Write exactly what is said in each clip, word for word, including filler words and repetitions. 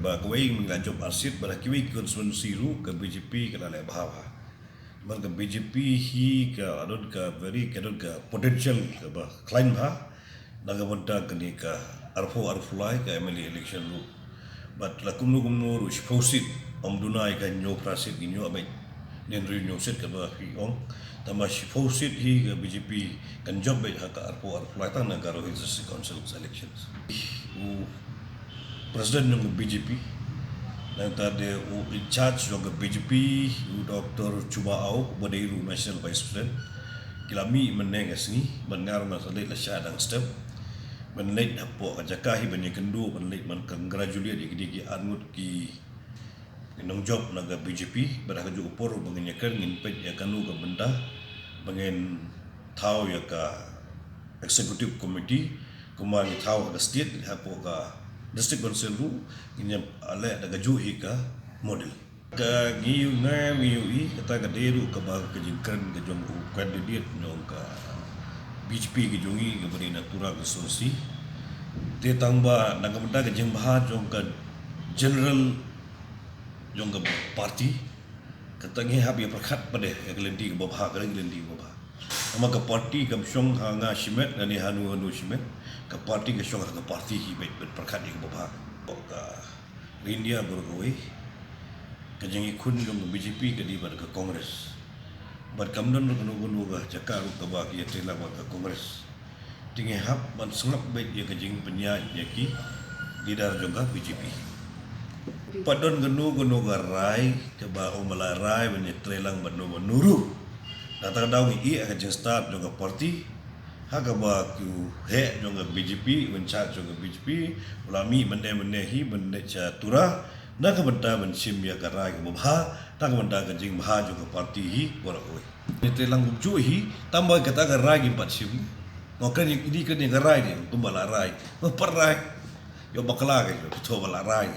Ba kawei mynta la jop ar seat, bad ha kiwei ki constituency ruh ka B J P ka la leh bha bha. Namar ka B J P hi ka don ka very, ka don ka potential kaba khlaiñ bha na ka bynta kane ka arphew arphew lai ka M L A election ruh. Bad la kumno kumno ruh shiphew seat, ym duna ïa ka hynñiew phra seat, hynñiew, ym, hynriew hynñiew seat kaba phi ong. Tangba shiphew seat hi ka B J P kan jop beit ha ka arphew arphew lai tang na Garo Hills District Council elections. U President jong ka B J P, nangta de u in charge jong ka B J P, u Doctor Chuma Aung, uba dei ruh National Vice President, ki la mih mynne ka sngi, bad nga ruh nga sa leit la shah dang step. Ban leit hapoh ka jaka hi ban ïakynduh, ban leit ban congratulate ïa kine ki arngut ki nongjop na ka B J P, bad ha kajuh ka por ba ngin ïakren ngin peit ïa kano ka bynta ba ngin thaw ïa ka executive committee, kumba ngi thaw ha ka state, hapoh ka district council ruh ngin ïa leh da kajuh hi ka model. Ka ngi ïohi, nga ngi ïohi kata ka dei ruh kaba ka jingkren ka jong u candidate jong ka B J P ka jong ngi kaba dei na Tura constituency. Te tangba na ka bynta ka jingbha jong ka general jong ka party, kata ngi hap ïa pyrkhat pat de ïa ka lynti kaba bha, ka lynti kaba bha. Namar ka party kam shong ha nga shimet, lane hano hano shimet. Ka party ka shong ha ka party hi beit, ban pyrkhat ïa kaba bha. Ka India baroh kawei, ka jingïakhun jong ka B J P ka dei bad ka Congress. Bad kam don ruh kano kano ka jaka ruh kaba ki ïatreilang bad ka Congress. Te ngi hap ban sngap beit ïa ka jingpynïaid ïa ki leader jong ka B J P. Pat don kano kano ka rai kaba ong ba la rai ban ïatreilang bad no bad no ruh. Kata ka daw ngi ïeh ha ka jingstad jong ka party. Ha kaba ki heh jong ka B J P, u in charge jong ka B J P u la mih mynne mynne hi ban leit sha Tura na ka bynta ban shim ïa ka rai kaba bha, na ka bynta ka jingbha jong ka party hi baroh kawei. Ngi ïatreilang kumjuh hi, tangba kata ka rai ngim pat shim. Nga kren ïa kane ka rai de, kumba la rai. Nga pat rai. Ïoh bakla ka ïoh, to ba la rai.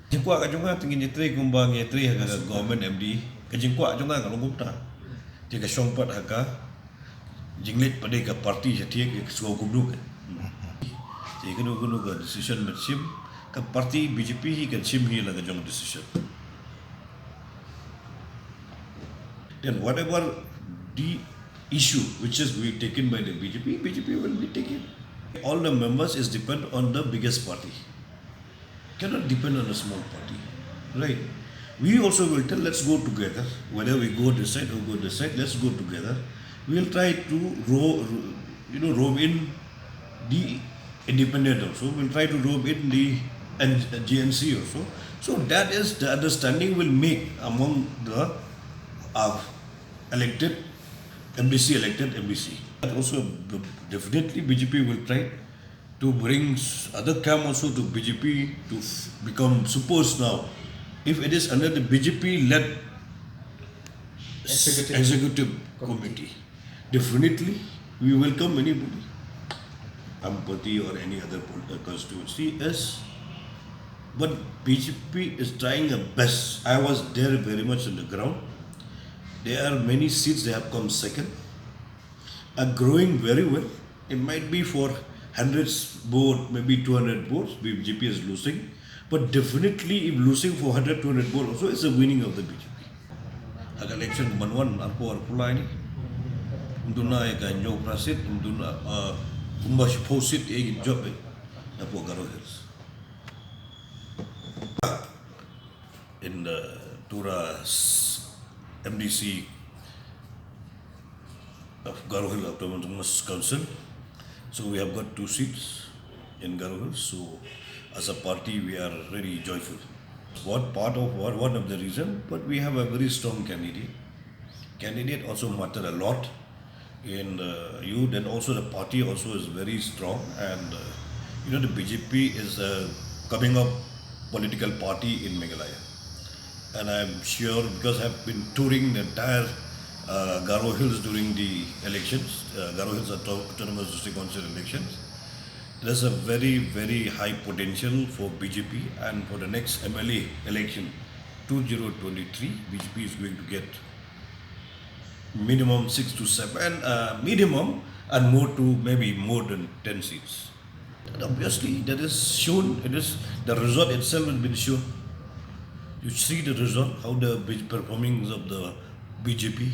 Jingkwah ka jong nga te ngin ïatrei kumba ngi ïatrei ha ka government M D. Ka jingkwah jong nga ka long kumta. Te ka shong pat ha ka jingleit pat de ka party shatei ka shuwa kumno ka. Te kano kano ka decision ban shim, ka party B J P hi kan shim hi la ka jong decision. Then whatever the issue which is being taken by the B J P, B J P will be taken. All the members is depend on the biggest party. Cannot depend on a small party, right? We also will tell, let's go together. Whether we go this side or go this side, let's go together. We'll try to ro-, you know, rope in the independent also. We'll try to rope in the N-, G N C also. So that is the understanding we'll make among the, uh, elected M D C, elected M D C. But also, definitely B J P will try to bring s-, other camp also to B J P to f-, become supposed now. If it is under the B J P led s-, executive committee, definitely we welcome anybody. Ampati or any other pol-, uh, constituency is, but B J P is trying the best. I was there very much on the ground. There are many seats they have come second, are growing very well. It might be for hundreds vote, maybe two hundred votes, B J P is losing. But definitely, if losing for hundred, two hundred vote also, it's a winning of the B J P. Ha ka election ban wan, arphew, arphew lai ni. Ym duna ïa ka hynñiew phra seat, ym duna, uh, kumba shiphew seat ïa ki jop ïa hapoh Garo Hills. In the Tura s-, M D C of Garo Hill Autonomous Council. So we have got two seats in Garo Hill. So as a party, we are really joyful. What part of what, one of the reason, but we have a very strong candidate. Candidate also matter a lot in the youth, and also the party also is very strong, and, uh, you know, the B J P is a coming up political party in Meghalaya, and I'm sure, because I've been touring the entire, uh, Garo Hills during the elections, uh, Garo Hills Auto-, Autonomous District Council elections, there's a very, very high potential for B J P, and for the next M L A election, two zero twenty-three, B J P is going to get minimum six to seven, uh, minimum, and more to maybe more than ten seats. And obviously, that is shown. It is the result itself has been shown. You see the result, how the B- performance of the B J P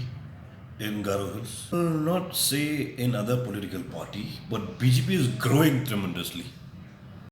in Garo Hills. I will not say in other political party, but B J P is growing tremendously.